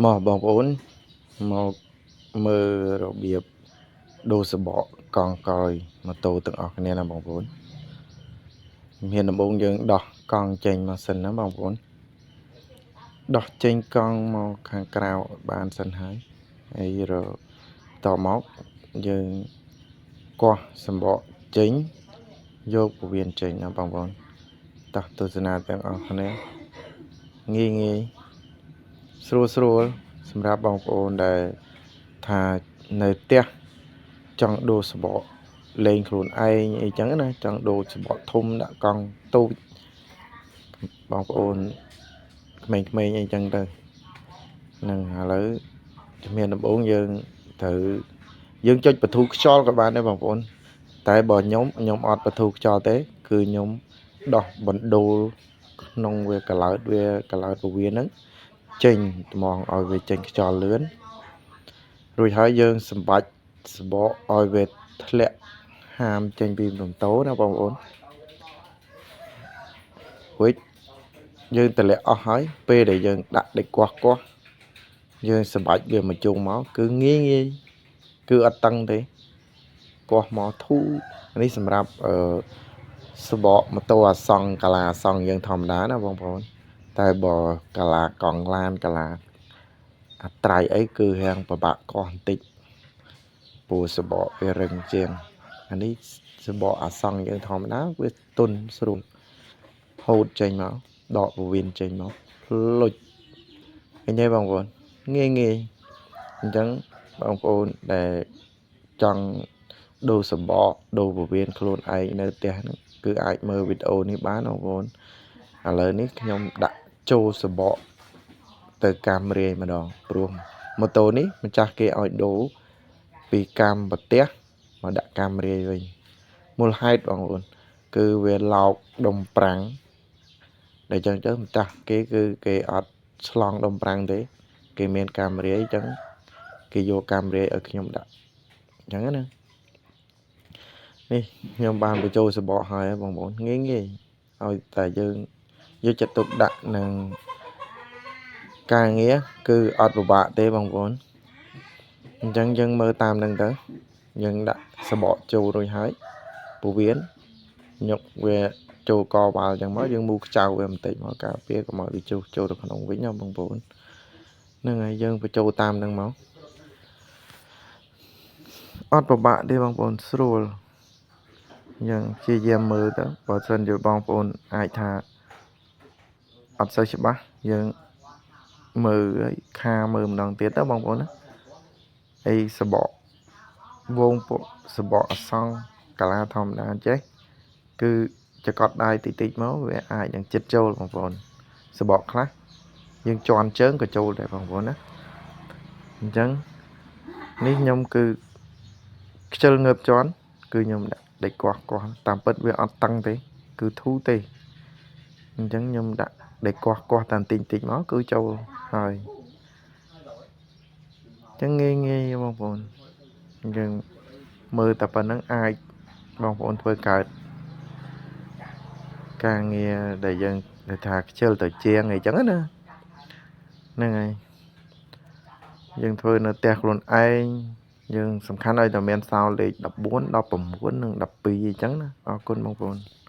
មកបងប្អូនមកមើលរបៀបដូរសំបកកង់ក្រោយម៉ូតូទាំងអស់គ្នាណាបងប្អូនមានដំបូងយើងដោះកង់ចេញមកសិនណាបងប្អូនដោះចេញកង់មកខាងក្រៅបានសិនហើយហើយរតមកយើងគាស់សំបកចេញយកពវៀនចេញណាបងប្អូនតោះទស្សនាទាំងអស់គ្នាងាយងាយស្រួលស្រួលសម្រាប់បងប្អូនដែលថានៅផ្ទះចង់ដូរសំបកលេងខ្លួនឯងអីចឹងណាចង់ដូរសំបកធំដាក់កង់តូចបងប្អូនក្មេងៗអីចឹងទៅហ្នឹងឥឡូវជំហានដំបូងយើងត្រូវយើងចុចបន្ធូរខ្យល់ក៏បានដែរបងប្អូនតែបើខ្ញុំអត់បន្ធូរខ្យល់ទេគឺខ្ញុំដោះបណ្ដូលក្នុងវាកឡោតវាកឡោតពវៀនហ្នឹងចេញត្មងឲ្យវាចេញខ្យល់លឿនរួចហើយយើងសម្បាច់សបកឲ្យវាធ្លាក់ហាមចេញពីម៉ូតូណាបងប្អូនរួចយើងតម្លាក់អស់ហើយពេលដែលយើងដាក់ដេកគាស់គាស់យើងសម្បាច់វាមកជុងមកគឺងាយងាយគឺអត់តឹងទេគាស់មកធូរនេះសម្រាប់អឺសបកម៉ូតូអាសង់កាឡាអាសង់យើងធម្មតាណាបងប្អូនតែបើកាឡាកង់ឡានកាឡាអាត្រៃអីគឺរាងពិបាកកោះបន្តិចព្រោះសបកវារឹងជាងអានេះសបកអាសង់យើងធម្មតាវាទន់ស្រួលហូតចេញមកដកពវៀនចេញមកលុចឃើញទេបងប្អូនងាយងាយអញ្ចឹងបងប្អូនដែលចង់ដូរសបកដូរពវៀនខ្លួនឯងនៅផ្ទះហ្នឹងគឺអាចមើលវីដេអូនេះបានបងប្អូនឥឡូវនេះខ្ញុំដាក់ចូលសបកទៅកាំរាយម្ដងព្រោះម៉ូតូនេះម្ចាស់គេឲ្យដូរពីកាំប្រទះមកដាក់កាំរាយវិញមូលហេតុបងប្អូនគឺវាឡោកដុំប្រាំងដែលចឹងទៅម្ចាស់គេគឺគេអត់ឆ្លងដុំប្រាំងទេគេមានកាំរាយចឹងគេយកកាំរាយឲ្យខ្ញុំដាក់អញ្ចឹងណានេះខ្ញុំបានបញ្ចូលសបកហើយបងប្អូនងាយងាយឲ្យតែយើងយកចិត្តទុកដាក់នឹងការងារគឺអត់ពិបាកទេបងប្អូនអញ្ចឹងយើងមើលតាមនឹងទៅយើងដាក់សបកចូលរួចហើយពវៀនញុកវាចូលកវ៉ាល់អញ្ចឹងមកយើងមូខ្ចៅវាបន្តិចមកការពារកុំឲ្យវាជ្រុះចូលទៅក្នុងវិញណាបងប្អូនហ្នឹងហើយយើងបញ្ចូលតាមនឹងមកអត់ពិបាកទេបងប្អូនស្រួលយើងព្យាយាមមើលទៅបើសិនជាបងប្អូនអាចថាអត់សូវច្បាស់យើងមើលឲ្យខាមើលម្ដងទៀតទៅបងប្អូនណាអីសបកវងពួកសបកអសង់កាឡាធម្មតាចេះគឺចកត់ដៃតិចតិចមកវាអាចនឹងចិត្តចូលបងប្អូនសបកខ្លះយើងជន់ជើងក៏ចូលដែរបងប្អូនណាអញ្ចឹងនេះខ្ញុំគឺខ្ជិលងើបជន់គឺខ្ញុំដាក់ដេកគាស់គាស់តាមពិតវាអត់តឹងទេគឺធូរទេអញ្ចឹងខ្ញុំដាក់ដេកគាស់គាស់តាមតិចតិចមកគឺចូលហើយអញ្ចឹងងាយងាយបងប្អូនយើងមើលតែប៉ុណ្្នឹងអាចបងប្អូនធ្វើកើតការងារដែលយើងដែលថាខ្ជិលទៅជាងអីចឹងណាហ្នឹងហើយយើងធ្វើនៅផ្ទះខ្លួនឯងយើងសំខាន់ឲ្យតែមានសោលេខ14 19និង12អញ្ចឹងណាអរគុណបងប្អូន។